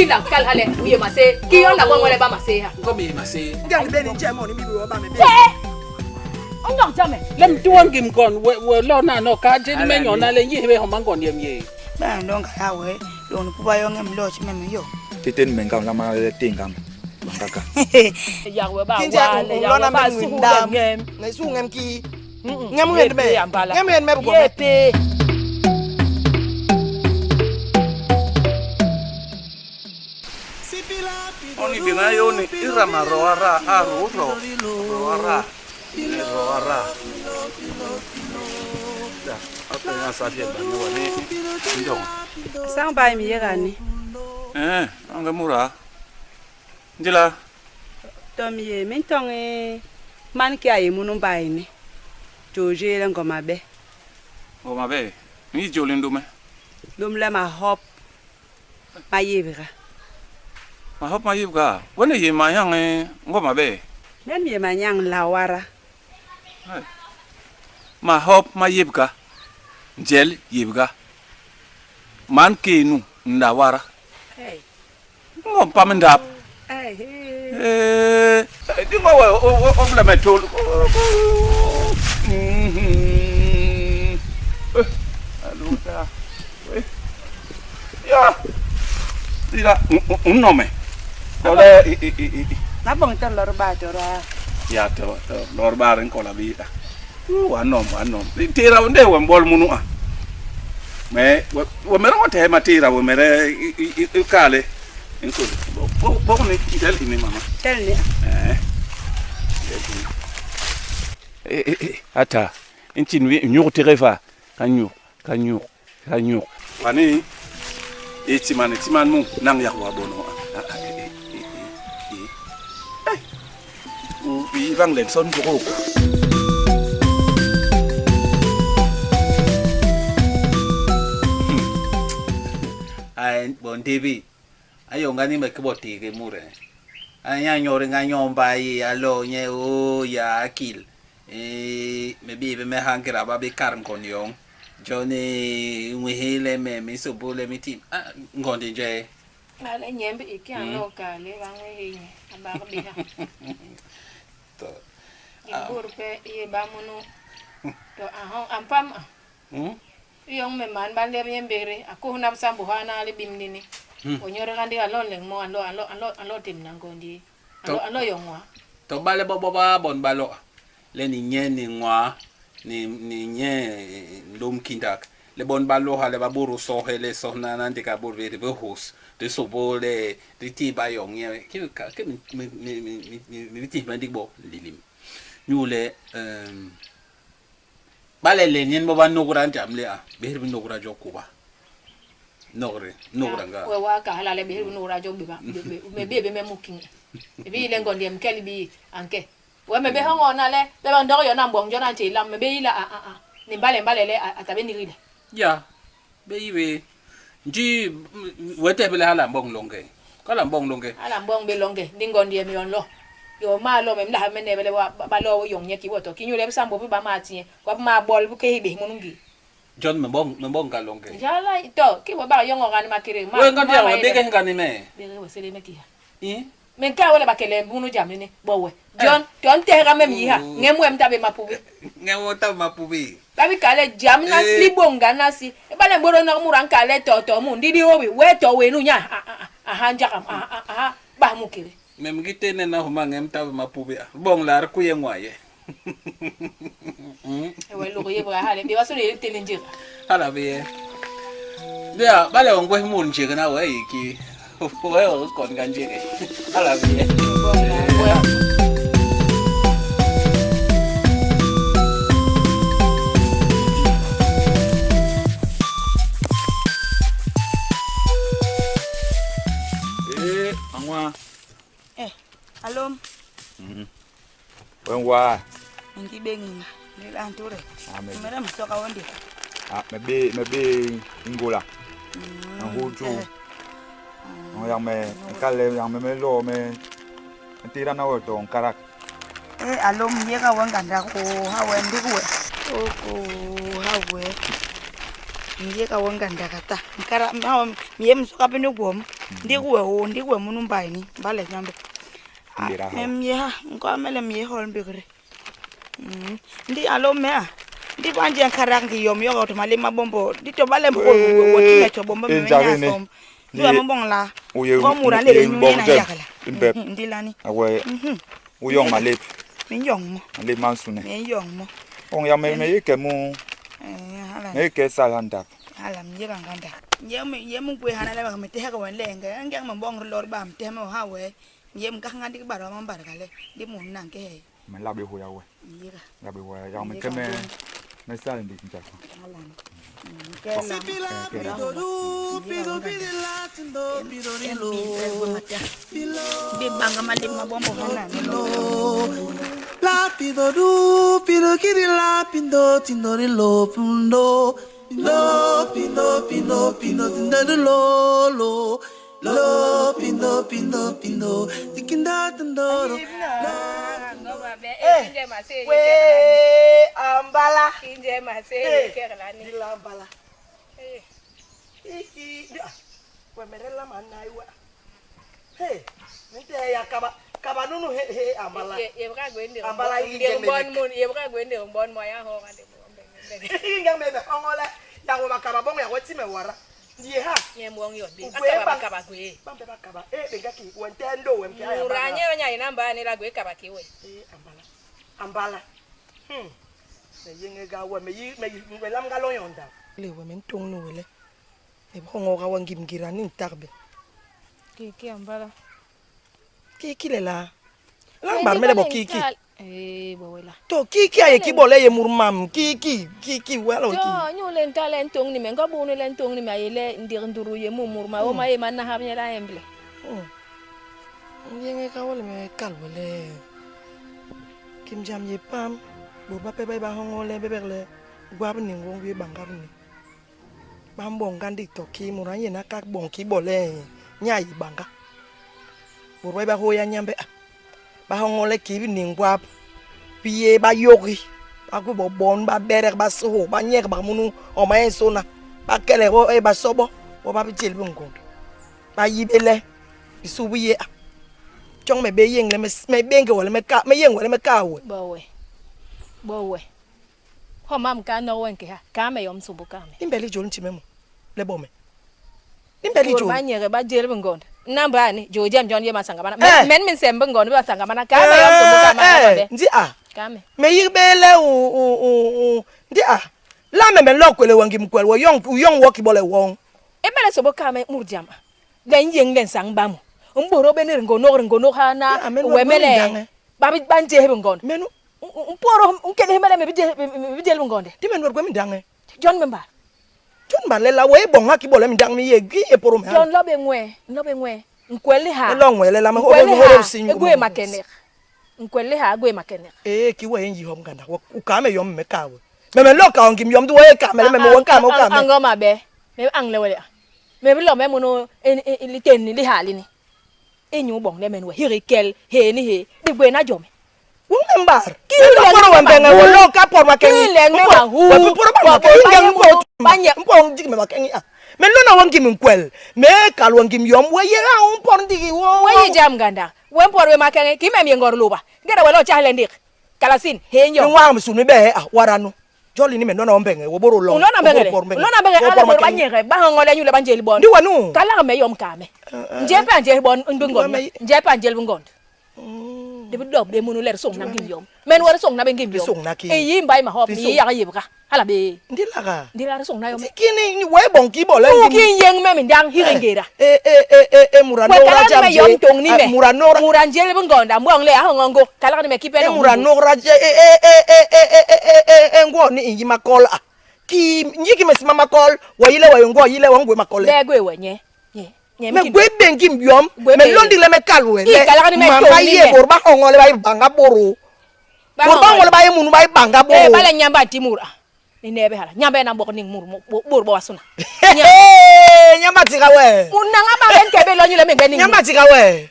la kal hale u yé maséé ki yon la boñ le ba maséé ha Ngo mi maséé. Ngang be ni nje mo ni bibi wa ba me be. Onyok jame. Lem tuon gim gon we we lo na no ka je me nyona le yi be homa ngon yem ye. Ba ndonga yawe lona kuba yonge mlochi meme yo. Tete ni menga lama le tenga bangaka. Yakwe ba Kinje wale lona yakwe ba me suhu ngwindam. ngem. Na isu ngem ki. Ngem ngem me. Ambala. Ngem ngem me bu Yepe. Oni bina yoni irama roara aru ro roara ni roara. Da, apa yang saya bani wani ndong. Sang ba mi yegani. Eh, anga mura. Ndila, To mi ye min tonge man ki ayi munu ba ni. Joje le ngoma be. ngoma be. Ni joli ndume. Lum le ma hop. Ma yebra. Ma hop ma yibga. Wone ye ma yang eh ngoma be. Mem ye ma nyang lawara. Ma hop ma yibga. Njel yibga. Man kenu ndawara. Hey. Ngom pam ndap. Hey. hey. Eh, di ngo wa o o o me tol. Mhm. Eh, aluta. Eh. Ya. Dira un nome. Ole i i i. i. Na bong to lor ba to ra. Ya to to lor bar ko la vida. Wa nom wa nom. Tira nde we mbol munu a. Me we mere ngo te ma tira we mere i i kale. Inko bo bo ni tel ini mama. Tel ni. Eh. Eh, eh, eh, ata ncin wi nyugu tege fa ka nyug ka nyug ka nyug wani e timan timan mu nang yak wa bono a a e e e e u bi vang len son ko Ai bon TV. Ayo ngani me ke botike mure. Anya nyore nga nyomba yi alo nye o ya akil. E me bi me hankira ba bi kar ngon yong. Johnny nwihile me mi sobole mi tim. Ah ngondi je. Bale nyembe iki ano kale bangwe hinye abak biha. To. Imbur pe ye ba munu. To ahon ampam. Yong me man ban le nyembere aku na sambu hana le bimnini. Onyore kandi alon leng mo alo alo alo alo tim nangondi. Alo alo yongwa. To bale bo bo ba bon balo. Le ni nye ni ngwa ni ni nye lum kindak. Le bon balo ha le baburu sohe le sohna nandi ka bur ve be hos. De sobole de ti ba yong nye ke ka ke mi mi mi mi mi mi ti ma dik bo lilim. Nyule bale le nyen bo ba nogura njamle a be bi nogura jokuba. Nogre nogura nga. We wa ka hala le bi no rajo bi ba. Me be be me muking. Bi le ngondi mkeli bi anke. We me be hongo na le le ba ndoro yo na mbong jona che lam me be ila a a a. Ni mbale mbale le atabe ni rile. Ya, be ibe. Nji wete bele hala mbong longe. Kala mbong longe. Ala mbong be longe ndi ngondi mi on lo. Yo ma lo me mla me ne bele wa ba lo yong nye ki woto. Kinyu le sambo bi ba ma tie. Kwa ma bol bu ke be munungi. John me mbong me mbong ka longe. Jala to ki wa ba yong orani makere ma. We ngondi ya be ke ngani me. Be we sele me ki ha. I Men ka wala bakele bunu jamine bowe. John ton tera mem yiha. Ngemu em tabe mapubi. Nge wota mapubi. Babi kale jam na Eh. si bonga na si. E bale mboro na mura nkale to to mu ndidi obi we to we nu nya. Aha njakam aha aha ba mukere. Me mgite ne na huma ngem tabe mapubi. Bong lar kuye ngwaye. E we lo ye bra hale be baso le telenjira. Hala be. Ya, bale ongwe mun nje na we iki. We o kon ganje. Hala be. Bonga. Eh, angwa. Eh, alom Wengwa. ngibe nginga. Ni anture. Ah, me Mera msoka wondi. ah me be me be ingola. Anguju. No yang me kale yang me me lo me tira na woto nkarak. Eh alom yeka wenganda ko ha wendi kuwe. Oko ha we. Ngiye ka wo ngandak ata. Nkara ma mi yem so ka bene gwom. Ndi we ho ndi we munu mbai ni bale nyambe. Mbira ha. Mem ye ha nko mele mi ye hol mbigre. Ndi alo me a. Ndi banje nkara ngi yom yo to male mabombo. Ndi to bale mbo wo ti to bombo me nya som. Ndi wa mbong la. Uye Ko mura le uye ni mbong na jem. yakala. Mbep. Ndi lani. Awe u yong malep. Mi yong mo. Malep man sune. Mi yong mo. Ong ya me me ye ke mu Eh hala. me ye ke sal handak. Hala mi yega nganda. Ye mi ye mu gwe hana le mi tehe ko wen le nge nge mi bong lor ba mi tehe mo ha we. Ye mi ka ngandi ba ro ma ba ka le. Ndi mu na nke he. Me la be ho ya we. Mi yega. La be ho ya ya me ke me me sal ndik njak. Hala. Ke la. Ke la. Bi banga mali mabombo hana ni lo. Lapido du, pido kiri lapido, tindori lo pundo. Lo pindo pindo pindo tindori lo lo. Lo pindo pindo pindo, tikinda tindoro. We ambala. Kinje mase Eh. kerlani. Dila ambala. Iki ah, we merela manaiwa. Hey, nte ya kaba kaba nunu he he ambala. Ye bra gwende. Ambala yi Ndere nge bon mebek. mon, ye bra gwende bon mo ya ho ngande mo. Inga mebe ongola ya wo bakaba bongo ya woti me wara. Ndiye ha. Nye mo ngi yobe. Ugwe Akaba ba- bakaba gwe. Bambe bakaba. Eh benga ki wentendo wempe ya. Mura nye nya ina mba ni la gwe kaba kiwe. Eh ambala. Ambala. Me yenge ga we me yi me yi me lam ga loyonda. Le we me ntong no wele. Me bongo ga wa ngimgira ni ntarbe. Kiki ambala. Kiki le la. La mbar mele bo kiki. Eh bo wela. To kiki aye ki bole ye murmam kiki kiki welo ki. To nyu le nkale ntong ni me ngo bunu le ntong ni me ayele ndir nduru ye mumur ma o ma ye man na ha nyela emble. Yenge ka wele me kal wele. Kim jam ye pam. Bo ba pe ba ba hongo le bebe le. Gwa ni ngong bi banga ni. Ba mbonga ndi to ki mura ye na ka bon ki bole nya yi banga. Bo ba ba ho ya nyambe. ah. Ba hongo le ki ni ngwa. Bi ye ba yogi. Ba ku bo bon ba bere ba so ba nyek ba munu o ma sona. Ba kele bo e ba sobo. Bo ba bi jel bi ngondo. Ba yibele. Bisu bi ye ah. Chong me be yeng le me me benge wala me ka me yeng wala me ka we. Bo we. Bo we. Ho mam ka no wenke ha. Ka me yom subu ka me. Imbeli jol ntime mo. Le bome. Imbeli Bor jol. ba nyere ba jel ngondo. Namba ni jo jem jon ye masanga mana. Eh. Men min sembe ngondo ba sanga mana ka me yom subu ka ma Eh, ndi a. Ka me. Me yigbele u u u u ndi a. La me me lokwele wangi mkwele wo yong u yong wo kibole wong. E mele sobo ka me mur jama. Le yeng le sang ba mo. Mboro be ne ngono ngono ha na Ya, men we wa- mele. men Ba bi ban je ngondo. Menu Mporo nkele mele me bi je bi jel ngonde. di men wo mi dange. John memba. Jon ba le la we bonga kibole mi dang mi ye gi e poro me. John lobe ngwe, lobe ngwe. Nkwele ha. Lo ngwe le la me ho Nkwele ho ha. ho sinyu. Egwe makener. Nkwele ha agwe makener. Eh ki we nyi hom ganda. U ka me yom me ka we. Me me lo ka ngi yom du we ka me le me me won ka me ka me. Ango ma be. Me ang le wele. Me bi lo me mono en li ten ni li ha li ni. Enyu bong le men we hiri kel he ni he. Di gwe na jome. Wong me mbar. Ki Me leng poro me wen benge ma wo hu. lo ka por ma kengi. Ki leng me ma hu. Wa poro ba ma Wa kengi bo ngi mpo. ba nye. Mpo ngi me ma kengi ah. Me lo na won gi mi kwel. Me kal won gi mi yom we ye ra un por ndigi wo. We yi jam ganda. We mpor we makenge ki mem ye ngor luba. Ngeda we lo chahle ndik. Kalasin he Ni nyo. wa mi sunu be ah waranu. Joli ni me no na mbenge wo boro lo. Ulona mbengele. Ulona mbengele ala bor ba nyere ba ngole nyule ba njeli bon. Ndi wanu. Kala me yom kame. Nje pa nje bon ndungon. Nje pa njel bungon. De bi dob de munu ler song na ngim yom. Men war song na be ngim yom. Song na ki. E yi mbay ma hop Di ni song. ya yeb ka. Hala be. Ndi laga. Ndi la song na yom. Kini ni we bon ki bole. Ku ki yeng me mindang hiringera. Eh eh eh eh eh mura We no ra kala jam me yom tong ni me. Mura no ra Mura njel bungonda mbong le ha ngongo. Kala ni me kipe e no. mura no ra je eh eh eh eh eh eh eh eh eh ngwo ni inyi makol ah. Ki nyi ki mesima makol wo yile wo ngwo yile wo ngwe makol. Le gwe we nye. Nye. Nye Me gwe bengi yom. Gwe Me be. londi le me kalwe. I kala ni me Mama tong ni ye me. bor ba hongole ba banga boro. Bor ba hongole ba ye munu ba banga boro. Eh bale nyamba timura. Ni nebe hala. Nyamba na mbok ning mur bor bo wasuna. Eh nyamba tika we. Unanga ba ben kebe lo nyule me gbe ning. Nyamba tika we.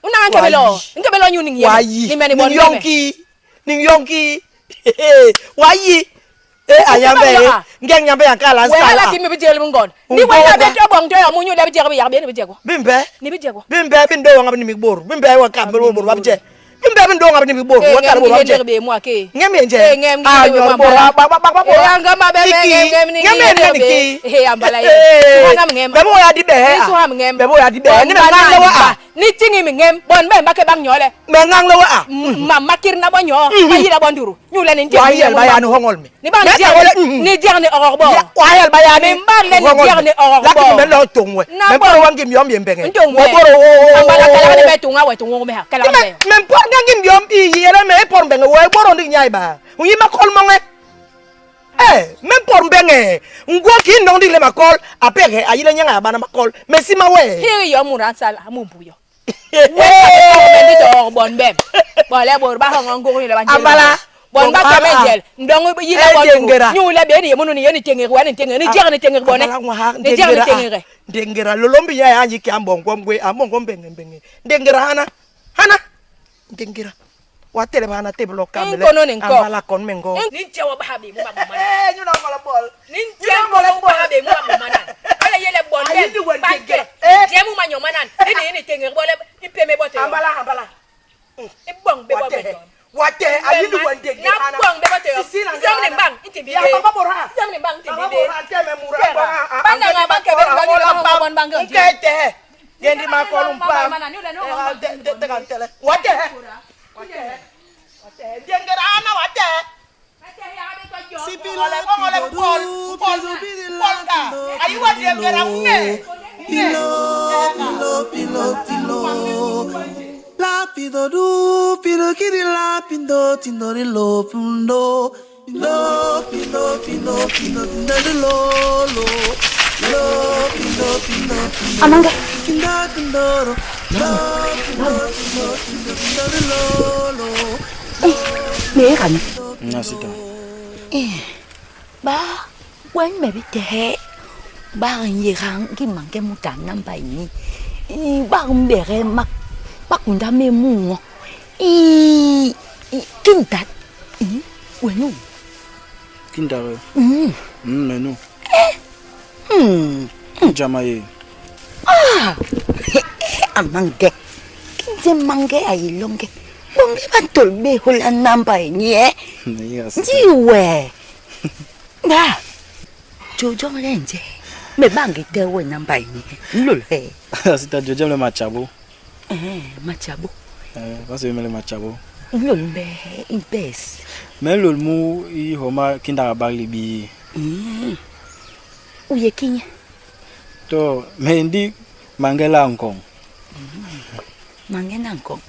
Unanga kebe lo. Nkebe lo nyu ning ye. Wayi. Ni me ni bon Ning yonki. Ning yonki. Wayi. Eh, a Nyambe, eh. Ngeñ Nyambe a nkal a We nsal. hala ki mi bijel bi ngon. Ni we la be to bong to yo munyu le bijek bi yak be ni bijek wo. Bimbe. Ni bijek wo. Bimbe bi ndo wanga bi ni bor. Bimbe wa ka bor bor wa bije. Bimbe bi ndo wanga bi ni bor. Wa ka bor wa bije. be mu ake. Ngem ye nje. Eh, ngem Ah, ngi nyor bor ba ba ba ba bor. Eh, anga ma be me ngem ngem ni Ngem ye ni ki. He ambala ye. Eh. Suha nam ngem. Be bo ya di be. Ni suha mi ngem. Be bo ya di be. Ni me ngang le wa a. Ni tingi mi ngem. Bon be ma ke bang nyole. Me ngang le wa a. Ma makir na bo nyo. Ma yira bo nduru. Ñu le ni Wa yel ba ya ni hongol mi. Ni ba ni Me jeex ta wala, ni jeex ni oror bo. Wa yel ba ya ni. Mi mbar le ni jeex ni oror bo. Lakini me lo tongwe. Na Me bo. boro wa ngim yom ye mbenge. Ntong Wo boro o o. Ambala kala ni be tunga we tunga me ha. Kala me. Me por ngim yom i yere me por mbenge wo boro ndi nyai ba. Unyi makol monge. Eh, me por mbenge. Ngwo ki ndong di le makol apere ayile nyanga bana makol. Me sima we. Hiri yo mura sala mumpu yo. We me ndi to bon bem. Bo le bor ba hongo ngoro le ban. Ambala. Bon ba Ambala. ka menjel. Ndong yi la Eh, bon. dengera. Ñu le be ni munu ni yeni tengere wa ni tengere ni jeex ni tengere bone. Ambala ngwa Ni jeex ni tengere. Ndengera lolombi ya anyi ki ambongo ngwe ambongo mbenge mbenge. Ndengera hana. Hana. Ndengera. Wa tele hana te bloka In mele. kono ni nko. Ambala kon mengo. Ni jewo ba habe mu ba mu mana. Eh, ñu na ngola bol. Ni jewo ba habe mu ba mu mana. Ala yele bon Ayi bem. ni wen Ba dengera. ke. Jemu ma nyo manan. Ni ni ni tengere bole ipeme bote. Ambala ambala. Ibong be bo Wate. be. Wate ayi ni wen dengera Na hana. bong be bote. Sisi na Jam ni bang inti bi. Ya baba bora. Jam ni bang inti bi. Baba bora te me mura Ba na nga ba ke be ba ni ba bon bang ke. Nkete. Gendi makol umpa. Te te kan tele. Wate. Wate. Wate. Dengera hana wate. Sipila Ngole pol pol pol ka. Ayi wa dengera nge. Pilo, pilo, pilo, pilo. Lapido du, pilo kiri lapido, tindori lo pundo. Pilo, pilo, pilo, pilo, tindori lo lo. Lo, pilo, pilo, pilo. Amanga. Kinda kindoro. Lo, pilo, pilo, pilo, tindori lo lo. Me kan. Na sita. Eh. Ba, wen me bi te. Ba ngi rang ki manke muta namba ni. I ba mbere mak bakunda me mu. I kinta. I wenu. Kinda re. Me nu. Jama ye. Ah. Amange. Kinje mange ayi longe. Bongi ba tolbe hola namba ni eh. Ne sita. Njiwe. Ba. Jojo lenje. Me bangi te we namba ni. Lol he. Sita jojo le machabo. Eh, machabo. Eh, parce que me le machabo. Lol be impes. Me lol mu i homa kinda ba li bi. Uye kinya. To me ndi mangela nkong. Mange nang kong.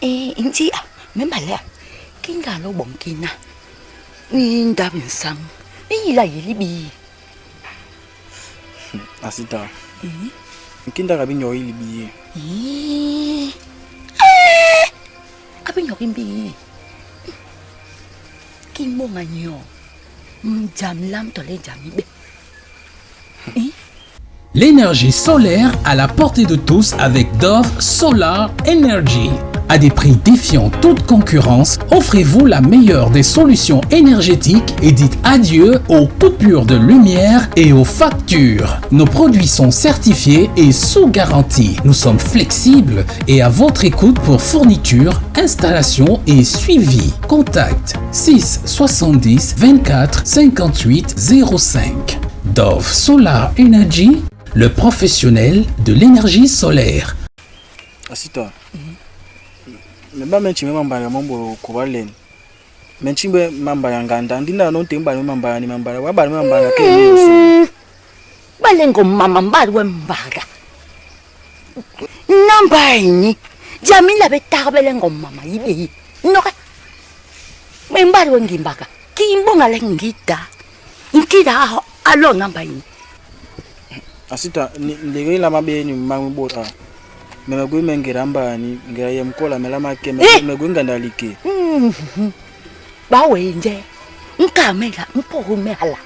Eh, nji ah, me male. Kinga lo bong kina. Ni ndab nsang. Ni la yili bi. Asita. Kinda ka bi nyo ili bi. Eh. Eh. Abi nyo kimbi. Kimbo nga nyo. Jam lam to le jam be. L'énergie solaire à la portée de tous avec Dove Solar Energy. À des prix défiant toute concurrence, offrez-vous la meilleure des solutions énergétiques et dites adieu aux coupures de lumière et aux factures. Nos produits sont certifiés et sous garantie. Nous sommes flexibles et à votre écoute pour fourniture, installation et suivi. Contact 6 70 24 58 05. Dove Solar Energy, le professionnel de l'énergie solaire. Asita. Me ba me chime mambara mombo ko balen. Me chimbe mambara nganda ndinda no te mbara mambara ni mambara wa bara mambara ke ni so. Balengo mama mbarwe mbara. Namba ni. Jamila be tarbele ngoma ibe. Noka. Me mbarwe ngimbaka. Kimbonga le ngita. Nkida alo namba ni. Asita ni ndege la mabe ni mangu bota. Me me gwe mengera mba ni ngera ye mkola me la make me me gwe nganda like. Ba we nje. Nka me la mpo me hala.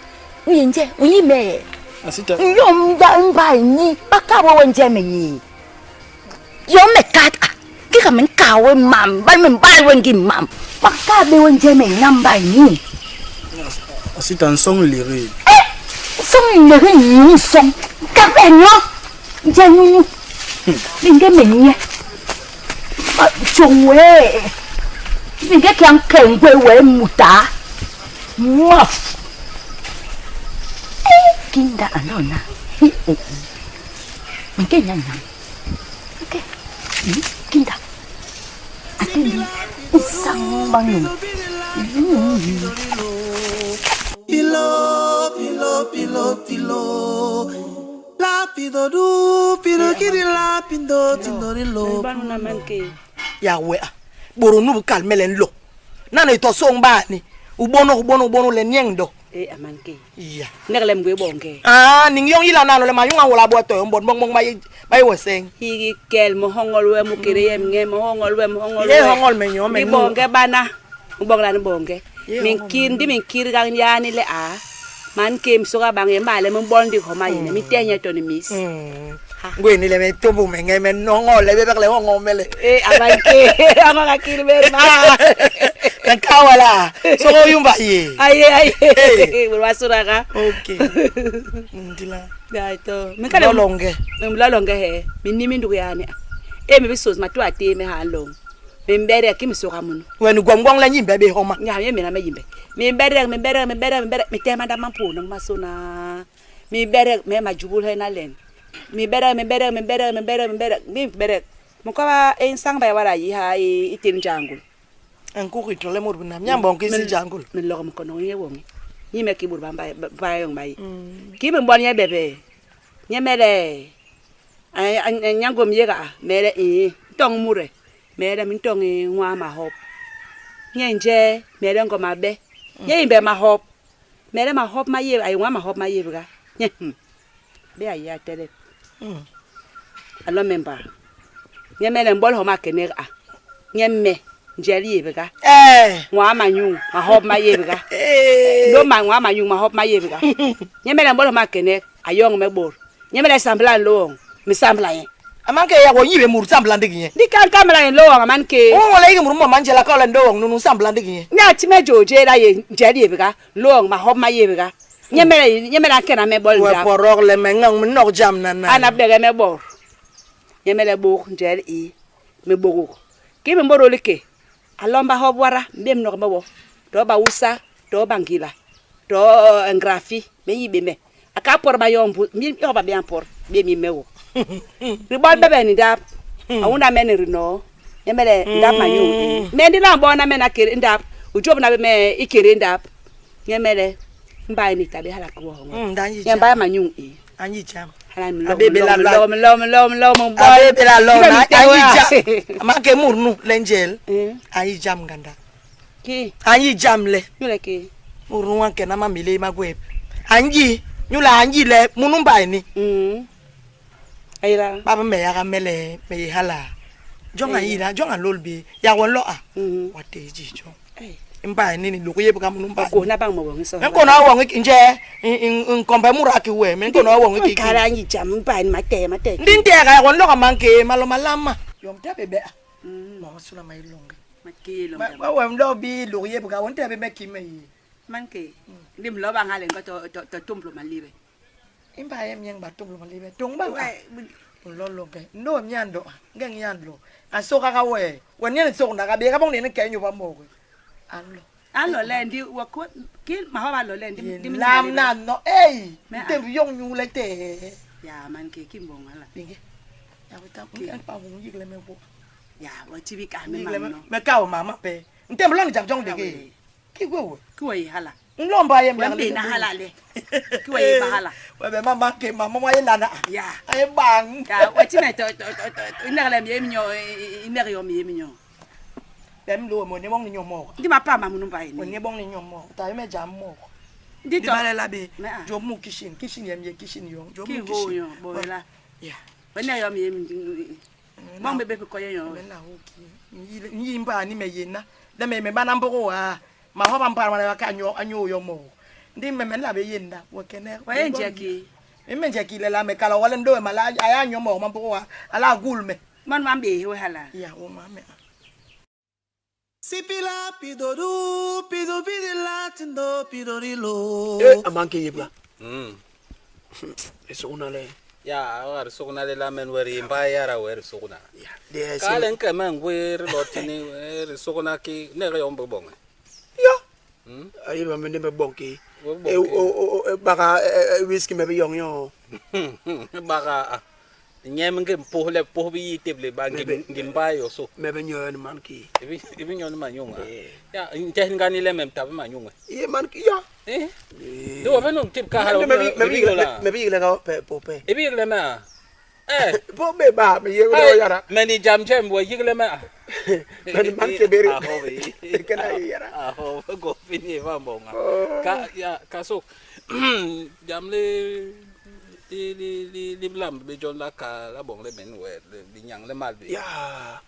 Nje unyi me. Asita. Yo mba mba ni baka wo nje me ni. Yo me kat a. Ki ka men ka we mam ba men ba we ngi mam. Baka be we nje me namba ni. Sita nsoñ lere. Eh! Nsoñ lere nyu nsoñ. Kape nyo. Nje nyu. Binge me nye. Chongwe. Binge kyang kengwe we muta. Mwaf. Eh, kinda alona. Minge nyanya. Okay. Kinda. Ateni. Nsang bang. Pilo, pilo, pilo, pilo. Lapido du, pido kiri lapido, tindori lo. Ya we a. Boro nu kal mele nlo. Nana ito song ba ni. Ubono ubono ubono le nyeng do. Eh amanke. Iya. Nekle mgwe bonke. Ah, ning yong ila nano le mayunga wala bo to mbon bong bong bay bay woseng. Higi kel mo hongol we mo kere yem nge mo hongol we mo hongol we. Ye hongol me nyo me. Ni bonke bana. Ubong la ni bonke. Min kir ndi min kir gang yani le a. Man kem soga bang ye male mo bon di homa yine mi tenye to ni mis. Ngweni le me tobo me nge me nongo le be le hongo me le. Eh amanke amanga kir me ma. Kan kawala. So yumba ye. Aye aye. Wasuraga. Okay. Ndila. Ya to. Mi kale longe. Mi mlolonge he. Mi nimi ndugu yani. E mi bisoz matwa te me ha long. Mi mbere ki mi soga muno. Wen gwangwang la nyimbe be homa. Nya ye mina me yimbe. Mi mbere mi mbere mi mbere mi mbere mi tema da mampo no masona. Mi mbere me majubul he na len. Mi mbere mi mbere mi mbere mi mbere mi mbere mi mbere. Mukaba e nsang ba wala yi ha e itin jangul. Enkuku itole mur bina nyambo nkisi jangul. Mi logo mkono ye wongi. Ni me kibur ba ba yong bai. Ki mi mbon ye bebe. Nye mele. Ay nyangom ye ga mele e tong mure. Mele mi tong e nwa ma hop. Nye nje mele ngoma be. Nye imbe ma hop. Mele ma hop ma ye ay nwa ma hop ma ye ga. Nye. Be ay ya tele. Alo memba. Nye mele mbol ho ma kene a. Nye me njeli ye ga. Eh. Nwa ma nyu ma hop ma ye ga. Lo ma nwa ma nyu ma hop ma ye ga. Nye mele mbol ho ma kene ayong me bor. Nye mele sambla lo. Mi sambla ye. Amanke ya wo yibe mur sambla ndigi nye. Ndi kan kamera ye lo amanke. O wala yigi mur mo manjela ka le ndo nunu sambla ndigi nye. Nya time joje la ye njeli ye ga. Lo ma hop ma ye ga. Nye mele nye mele akena me bol We da. porok le me ngang mi nok jam na na. Ana bege me bor. Nye mele bor njeli i me bogo. Ki me mboro like. Alomba hop wara mbem nok me wo. To ba usa to ba ngila. To ngrafi me yibe me. Aka por ba yombu mi yo ba bien por be mi mewo. Ribon bebe ni dap. Awunda me ni rino. Nye mele ndap manyu. Me ndi la mbona me na kere ndap. Ujob na be me ikere ndap. Nye mele mbaye ni tabe hala ko ho. Ndanyi Nye mbaye manyu i. Anyi jam. Hala mi lo. Abebe la lo mi lo mi lo mi lo mi boy. Abebe la lo na anyi jam. jam. Amanke mur nu lenjel. Anyi jam nganda. Ki Anyi jam le. nyule ki. Mur nu wanke na mamile magweb. Anyi nyula anyi le munu mbaye ni. Ayira. Baba me ya ga mele me hala. Jonga yira jonga lolbe ya won lo a. Wate ji jo. Mbaye ni ni loko yebe ka munu mbaye. Ko na bang mo wong so. Me kono won nje nkombe mura ki we me kono won ki ki. Kala anyi jam mbaye ni mate mate. Ndi nteka ya won lo ka manke malo malama. Yom tabe be a. Mo sula mailonge. Makilo. Ba wa mlo bi loko yebe ka won tabe me ki me yi. Manke. Ndi mlo bang hale ngo to to to tumblo malibe. Imba yem nyeng ba tumblo malibe. Tong ba. Nlolonge. Ndo nyando. Ngeng nyando. Asoka ka we. We ni so na ka be ka bong ni ke nyu ba mo. Anlo. Alo le ndi wa ko ki ma ho ba lo le ndi ndi Lam na no. Ey. Ntembu yong nyu le te. Ya manke ki mbong hala. Binge. Ya buta ngi pa bu ngi le me bo. Ya wa tibi ka me Ngi le ma no. me ka o mama pe. Ntembu lo ni jam jong de ke. Ki gwe we. Ki wa yi hala. Nlomba yem Wa mbe na hala le. Ki wa yi ba hala. We be mama ke mama wa yelana. Ya. Ay bang. Ya wa ti me to to to to ine le mi minyo ine yo mi minyo. Dem lo mo ne bong ni nyomo. Ndi ma pa ma munu mbaye Mo ni. ne bong ni nyomo. Ta me jam mo. Ndi Ndi to. bale la be. Me a. Jo mu kishin, kishin yem ye kishin yo. Jo Ki mu ho kishin. yo bo la. Ya. Wa ne yo mi mi. Bong bebe ko yo. Me la ho ki. Nyi mba ni me yena. Le me me bana mboko wa. Ma ho ba mpa ma ka anyo anyo yo mo. Ndi me me la be yenda. Wo kene. Wa ye nje ki. Me me nje ki le la me kala wale ndo ma la aya anyo mo ma mboko wa. Ala gul me. Man ma mbe he hala. Ya wo ma me. Eh, a man ke yebla. E sogna le. Ya, a re sogna le la men weri mba ya ra weri sogna. De Ka le nke men we re lotini re sogna ki ne re yombo bonge. Ya. Ayi ba men me bonke. E o o baga whisky me be yong yo. Baga nyem nge mpoh le poh bi yiteble ba ngi ngi mba yo so. Me be nyon man ki. Ibi ibi nyon ma nyunga. Ya nte ngani le mem tabe ma nyunga. Ye man ki ya. Eh. Do wa no tip ka halo. Me bi me bi me bi le ka pe po pe. Ibi le ma. Eh. Po be ba me ye go yara. Me ni jam jem wo yigle ma. Men man ke beri. Aho be. Kana yara. Aho go fini va mbonga. Ka ya ka so jam le li li li li blam be jon la ka la bong le men we li nyang le mal be. Ya.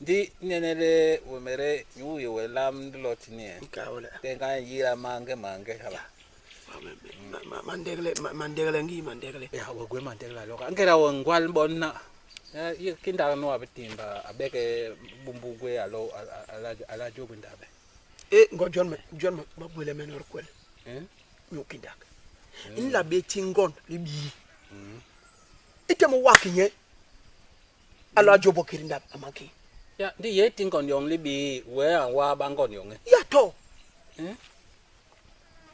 Ndi nene le we mere nyu ye we lam de lot ni. Ka wala. Te ka yira mange mange hala. Mandegle mandegle ngi mandegle. Ya we gwe mandegle lo ka. Ngera we ngwal bonna. Ya kinda no abitimba abeke bumbugwe alo ala ala jobu ndabe. E ngo jon me jon me ba bwele men or kwel. Eh? Nyu kindak. Nla be tingon li bi. Ite mo wa kinye. Alo ajobo kirinda amaki. Ya ndi ye tingon yong li bi we an wa bangon yong. Ya to. Eh?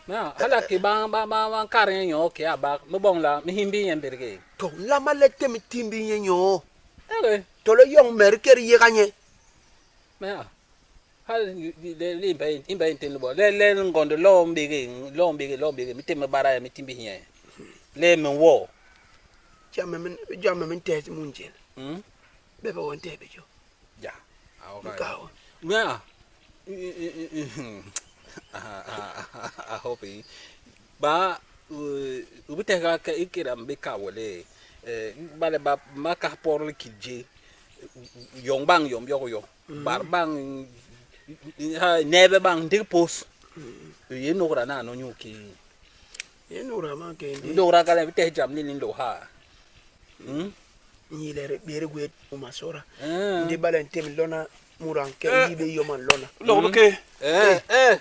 Na hala ki ba ba ba ba karen yo ke aba mo bong la mi himbi yen berge. To la ma le temi timbi nye nyo. Ere. To le yong mer ker ye ganye. Ma hal le le imba imba intin bo le le ngondo lo mbege lo mbege lo mbege mi teme bara mi timbi yen. Le mi wo. Jame men jame men te munjel. Bebe won te be jo. Ya. Nkawo. Ma a hope ba ubite ka ka ikira mbeka wole ba le ba maka por le kije yong bang yom yo yo bar bang ha nebe bang ndig pos ye no gra na no nyuki Ye no ra ma ke ndi. ndo ra ka le te jam ni lo ha Ni le re bere gwe masora. Ndi bala ntem lona muran ke ni be yoman lona. Lo ke. Eh eh.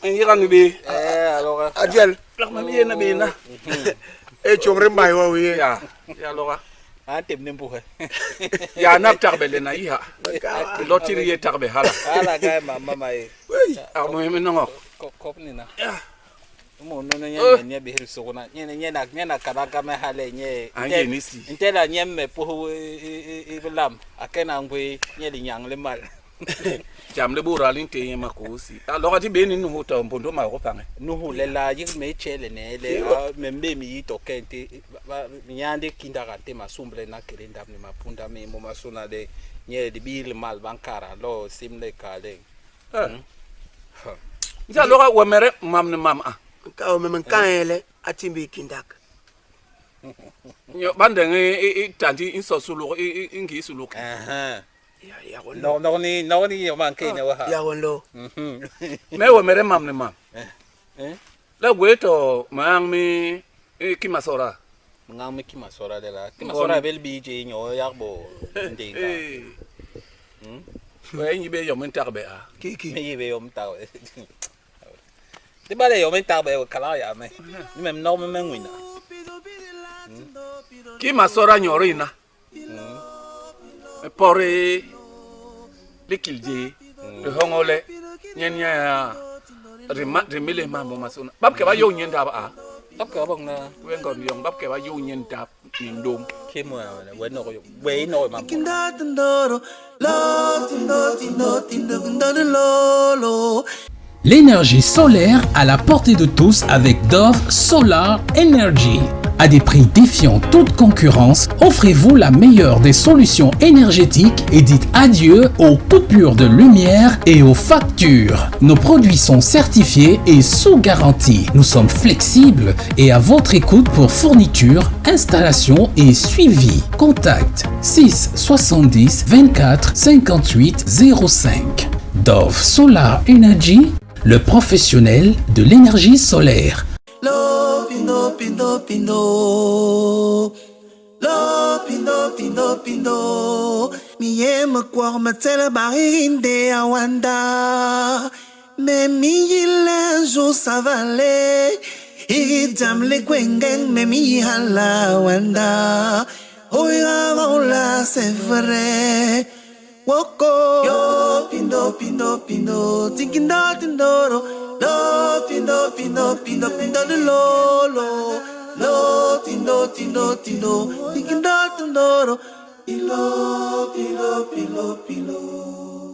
En yiran be. Eh alors. Adiel. La ma mi na be na. E chomre mai wa we. Ya. Ya loga. A tem ne mbuhe. Ya nap tarbe le na iha. Lotiri ye tarbe hala. Hala ga mama mai. A mo me no. Ko ko ni na. Mo no no nye nye bi hiri sogona nye nye na nye na karaka me hale nye. Anje nisi. Ntela nye me po e lam akena ngwe nye li nyang le mal. Jam le bora lin te ma kosi. A loga ti be ni no ta mbondo ma go pange. Nuhu le la yik me chele ne le me mbe mi yito kente nyande kinda ka te masumble na kerenda ni mapunda me mo masuna le nye di bil mal bankara lo simle kale. Eh. Nja loga we mere mam ni mam a. Ka o me men kan ele atimbi kindak. Yo bande ngi i tanti inso sulu i ngi sulu. Aha. Ya ya won No no ni no ni yo man ke ne wa ha. Ya won lo. Me we mere mam ni mam. Eh? La gwe to mang mi ki masora. Ngang mi ki masora de la. Ki masora bel bi je nyo yak bo ndinga. Eh. We ngi be yo men tarbe a. Ki ki. Mi be yo mta. Di bale yo men tarbe kala ya me. Ni mem no me ngwina. Ki masora nyori na. Pore le kilje le hongole nyen nya rima rimile mambo masuna. Bab ke ba yo nyen da ba a. Bab ke ba bong na. We ngon yong bab ke ba yo nyen da ni ndom. Ki mo we no yo we no ma. L'énergie solaire à la portée de tous avec Dove Solar Energy. À des prix défiant toute concurrence, offrez-vous la meilleure des solutions énergétiques et dites adieu aux coupures de lumière et aux factures. Nos produits sont certifiés et sous garantie. Nous sommes flexibles et à votre écoute pour fourniture, installation et suivi. Contact 6 70 24 58 05. Dove Solar Energy, le professionnel de l'énergie solaire. Lo pindo pindo pindo. Lo pindo pindo pindo Mi ye me kwok me tsele barinde awanda Me mi yile un jour ça va aller Iri jam le kwengeng me mi hala wanda Oira la c'est vrai Woko Yo pindo pindo pindo Tinkindo tindoro Lo pindo pindo pindo pindo lo lo Lo tindo tindo tindo Tinkindo tindoro Pilo pilo pilo pilo.